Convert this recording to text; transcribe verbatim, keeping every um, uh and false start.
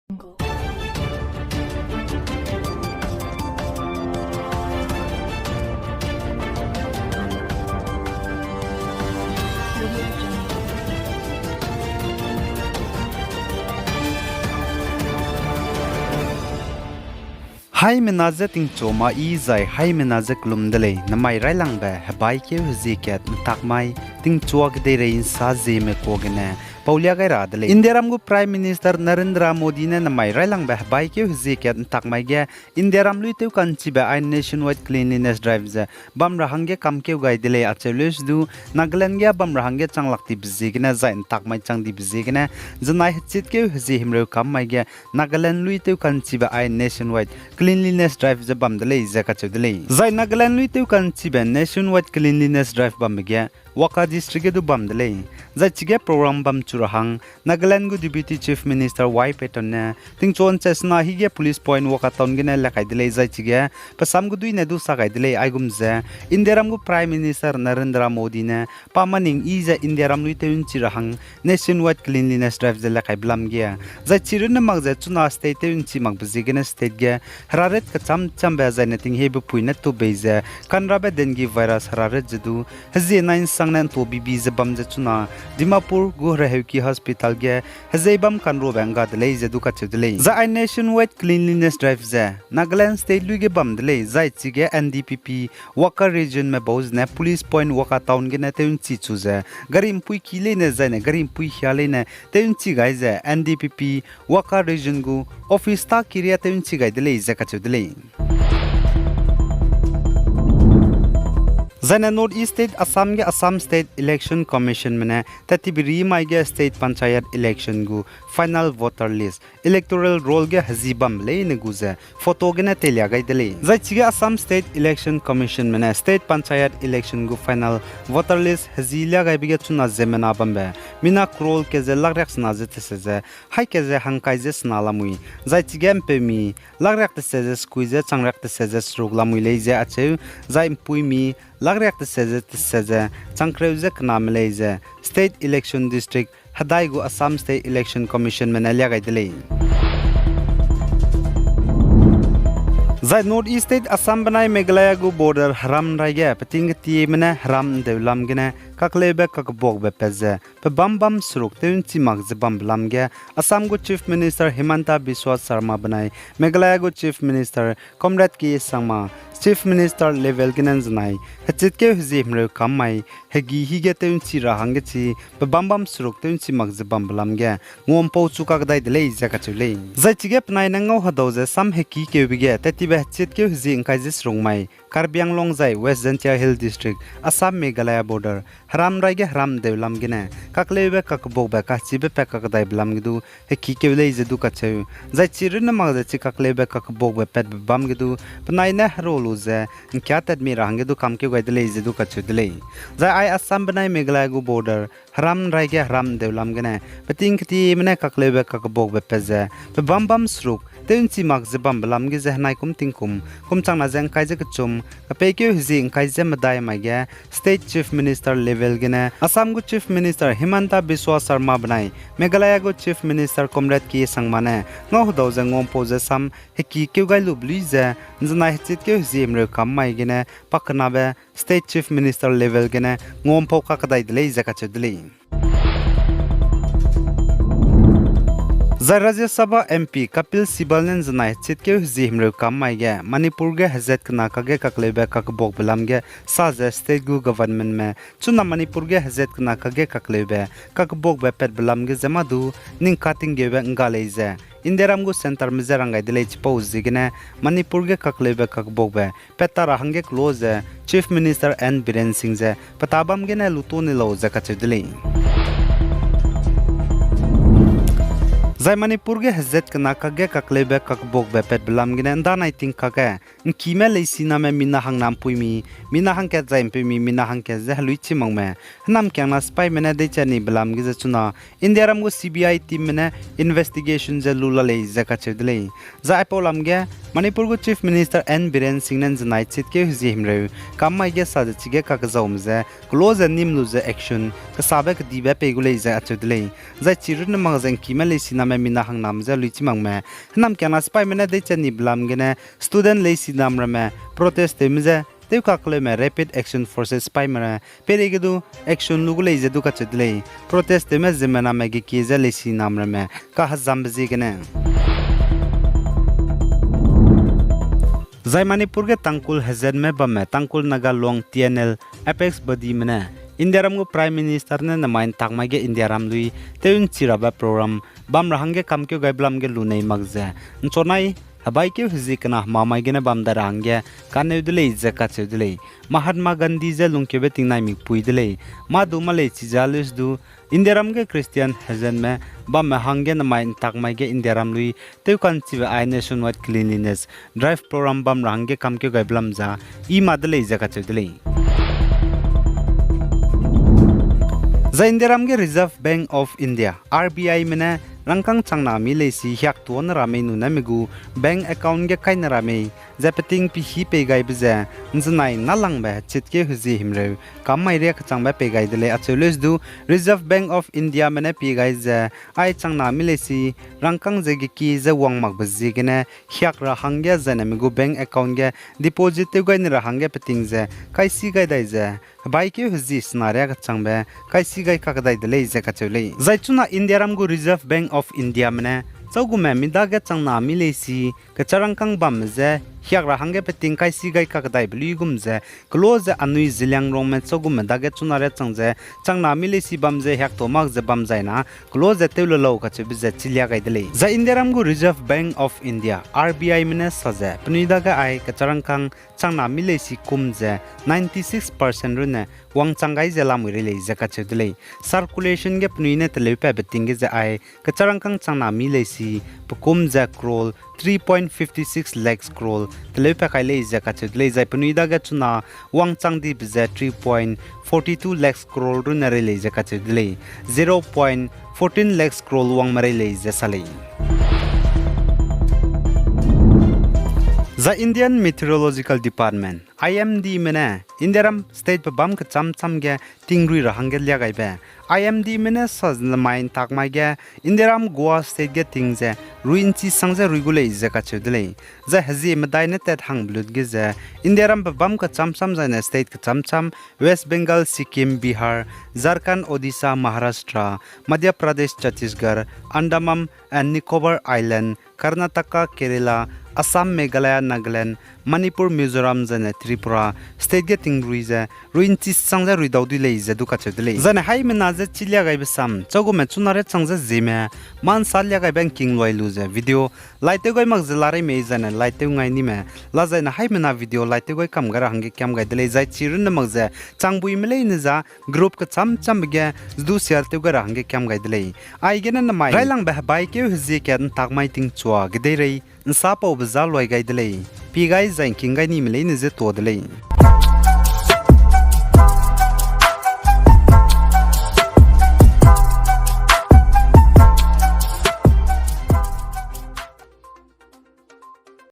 Haimena je tingchu ma i zai haimena je kelum de lei, namai railangbe hebaikeu hezie kat ntak mai, tingchua kedeirei nsa zieme kuâ gene paulia gai ra de lei. Indiaram gu Prime Minister Narendra Modi ne namai railangbe hebaikeu hezie kat ntak mai ge Indiaram luî tew ka'nchibe ai Nationwide Cleanliness Drive ze bam ra hangge kamkeu gai de lei acheu leuse du, Nagaland ge bam ra hangge chang lak dibe ziegene zai ntak mai chang dibe ziegene, zenai hechitkeu hezie himreu kam mai ge Nagaland luî tew ka'nchibe ai Nationwide Cleanliness Drive ze bam de lei ze kacheu de lei. Zai Nagaland luî tew ka'nchibe Nationwide Cleanliness Drive bambe ge Wokha District ge du bam de lei. Zai chige program bam chu ra hang, Nagaland gu Deputy Chief Minister Y Patton ne tingchu ’nchesena hige police point Wokha Town gene le kai de lei zai chige, pe sam gu duine du sa gai de lei aigum ze, Indiaram gu Prime Minister Narendra Modi ne pa maning i ze Indiaram luî tew ’nchi ra hang Nationwide Cleanliness Drive ze le kaibe lam ge. Zai chi runne mak ze chuna state tew ’nchi makbe ziegene state ge heraret kecham chambe zai ne tinghebe pui ne tubei ze kanrabe dengue virus heraret ze du, hezie nai ’nsangne ’nto bibi ze bam ze chuna, Dimapur gu Reheuki Hospital ge, hezei bam kanrobe ’ngga de lei ze du kacheu de lei. Zai ai Nationwide Cleanliness Drive ze, Nagaland state luî ge bam de lei, zai chige N D P P, Wokha Regionme bau zene police point Wokha Town gene tew ’nchi chu ze, gari ’mpuî ki leine zai ne gari ’mpuî hia leine tew ’nchi gai ze, N D P P, Wokha Region gu office ta kiria tew ’nchi gai de lei ze kacheu de lei. Zai ne North East State Assam ge Assam State Election Commissionme ne tattibe rimai ge State Panchayat Election gu final voter list, electoral roll ge hezi bambe leine gu ze photo gene teilia gai de lei. Zai chige Assam State Election Commissionme ne State Panchayat Election gu final voter list hezi lia gaibe ge chuna ziemmena bambe mina crore ke ze lakriak sena ze tese ze, haî ke ze hangkai ze sena lamui, zai chige ’mpeumi lakriak tese ze sekui ze changriak tese ze seruk lamui lei ze acheu, zai ’mpuimi lakriak tese ze tese ze changkreu ze kename lei ze State Election District hedai gu Assam State Election Commissionme ne lia gai de lei. Zai North East State Assam benai Meghalaya gu border heram ’nrai ge peting ketieme ne heram ’ndeu lam gene kakleube kakbuakbe pat ze pebâm bâm seruk tew ’nchi mak ze bambe lam ge, Assam gu Chief Minister Himanta Biswa Sarma benai Meghalaya gu Chief Minister Conrad K Sangma, Chief Minister level gene ’nzenai hechitkeu hezie himreu kam mai hegî hige tew ’nchi ra hangge chi pebâm bâm seruk tew ’nchi mak ze bambe lam ge nguampau chu kakdai de lei ze kacheu lei. Zai chige penai ne ngau hedau ze sam hekîkeube ge tattibe hechitkeu hezie ’ngkai ze seruk mai Karbi Anglong zai West Jaintia Hill District, Assam Meghalaya border heram ’nrai ge heram ’ndeu lam gene kakleube kakbuakbe kachibe pat kakdaibe lam ge du hekîkeu lei ze du kacheu. Zai chi runne mak ze chi kakleube kakbuakbe patbe bam ge du penai ne hero lu ze ’ngkia tatmi ra hangge du kamkeu gai de lei ze du kacheu de lei. Zai ai Assam benai Meghalaya gu border heram ’nrai ge heram ’ndeu lam gene peting ketieme ne kakleube kakbuakbe pat ze pebâm bâm seruk tew ’nchi mak ze bambe lam ge ze henai kum tingkum kum changna ze ’ngkai ze kechum, kepeikeu hezie ’ngkai ze medai mai ge State Chief Minister level gene Assam gu Chief Minister Himanta Biswa Sarma benai Meghalaya gu Chief Minister Conrad K Sangma ne ngau hedau ze nguampau ze sam hekîkeu gai lube lui ze ’nzenai hechitkeu hezie himreu kam mai gene pakenabe State Chief Minister level gene nguampau kakdai de lei ze kacheu de lei. Zai Rajya Sabha M P Kapil Sibal ne ’nzenai hechitkeu hezie himreu kam mai ge Manipur ge hezat kena kakge kakleube kakbuakbe lam ge sa ze state gu governmentme chuna Manipur ge hezat kena kakge kakleube kakbuakbe patbe lam ge ze mâ du ning katinggeube ’ngga lei ze Indiaram gu centreme je rang gai de lei chipau ziegene Manipur ge kakleube kakbuakbe pat ta ra hangge kelo ze Chief Minister N Biren Singh ze petâ bam gene luto ne lau ze kacheu de lei. Zai Manipur ge hezat kena kakge kakleube kakbuakbe patbe lam gene ’ndanai ting kakge ’ngkime leisiname mina hangna ’mpuimi, mina hangkat zai ’mpeumi, mina hangkat ze heluichi makme, hênamkiangna sipaîme ne deichanibe lam ge ze chuna Indiaram gu C B I teamme ne investigation ze lu la lei ze kacheu de lei. Zai aipau lam ge Manipur gu Chief Minister N Biren Singh ne ’nzenai chitkeu hezie himreu kam mai ge sa ze chige kakezaume ze kelo ze nîm lu ze action kesabe kedibe pei gu lei ze acheu de lei. Zai chi runne mak ze ’ngkime leisiname mina hangname je luichi makme, hênam kiangna sipaime ne deiche ni belam gene student leisi nam ramme protest tewme je tewkakleume Rapid Action Forces sipaime ra peireige du action lu gu lei ze du kacheu de lei. Protest tewme ziemmename gekie je leisi nam ramme kahezambe ziegene. Zai Manipur ge Tangkhul hezenme bamme Tangkhul Naga Long T N L apex bodyme ne Indiaram gu Prime Minister ne nemai ntak mai ge Indiaram lui tew nchi rabe program bam ra hangge kamkeu gai belam ge lunei mak ze nchonai hebaikeu hezie kena hemamai gene bam dai ra hangge kaneu de lei ze kacheu de lei. Mahatma Gandhi je lungkeube tingnai mikpui de lei. Mâ du mâ lei chize leuse du Indiaram ge Christian hezenme bamme hangge nemai ntak mai ge Indiaram lui tewka'nchibe ai nationwide cleanliness drive program bam ra hangge kamkeu gai belam za i ma de lei ze kacheu de lei. Zai Indiaram ge Reserve Bank of India, R B Ime ne rangkâng changna mi leisi hiaktuâ ne ra mei nune mi gu bank account ge kai ne ra mei ze peting pihî pei gaibe ze nzenai nâlangbe hechitkeu hezie himreu kam mai riak kechangbe pei gai de lei. Acheu leuse du Reserve Bank of Indiame ne pie gai ze ai changna mi leisi rangkâng ze gekie ze wang makbe ziegene hiak ra hangge zaine mi gu bank account ge deposit tew gai ne ra hangge peting ze kaisi gai dai ze hebaikeu hezie sena riak kechangbe kaisi gai kakdai de lei ze kacheu lei. Zai chuna Indiaram gu Reserve Bank of Indiame ne châugume mi dage changna mi leisi kecharangkâng bamme je hiak ra hangge peting kaisi gai kakdaibe luigum ze kelo ze anui Zeliangrongme châugume dage chuna riak chang ze changna mi leisi bam ze hiaktuâ mak ze bam zaina kelo ze tew le lau kacheube ze chilia gai de lei. Zai Indiaram gu Reserve Bank of India, R B Ime ne sa ze penui dage ai kecharangkâng changna mi leisi kum ze ninety-six percent runne wangchang gai ze lamui rei lei ze kacheu de lei. Circulation ge penui ne teleupabe ting ge ze ai kecharangkâng changna mi leisi pekum ze crore, three point fifty six lakhs crore teleupa kai lei ze kacheu de lei. Zai penui dage chuna wangchang dibe ze three point forty two lakhs crore runne rei lei ze kacheu de lei. Zero point fourteen lakhs crore wangme rei lei ze sa lei. Zai Indian Meteorological Department, I M Dme ne Indiaram state pe bâm kechâm châm ge tingrui ra hangge lia gaibe. I M Dme ne sa ze nemai ntak mai ge Indiaram Goa state ge ting ze rui nchi sang ze rui gu lei ze kacheu de lei. Zai hezie medai ne tat hangbe lut ge ze Indiaram pe bâm kechâm châm zaine state kechâm châm West Bengal, Sikkim, Bihar, Jharkhand, Odisha, Maharashtra, Madhya Pradesh, Chhattisgarh, Andaman and Nicobar Island, Karnataka, Kerala, Assam, Meghalaya, Nagaland, Manipur, Mizoram zaine Tripura state ge tingrui ze rui nchi sang ze rui dau dui lei ze du kacheu de lei. Zaine haimena ze chilia gaibe sam châugume chuna riak chang ze zieme mansa lia gaibe ngking luai lu ze video like tew gai mak ze la rei mei zaine like tew ngai nime la zaine haimena video like tew gai kam gai ra hangge kiam gai de lei. Zai chi runne mak ze changbuime leine za group kechâm châmbe ge du share tew gai ra hangge kiam gai de lei. Aigene nemai railangbe hebaikeu hezie kat ntak mai tingchua gedeirei nsapaube za luai gai de lei. Pie gai zai ngking gai nime leine ze tuâ de lei.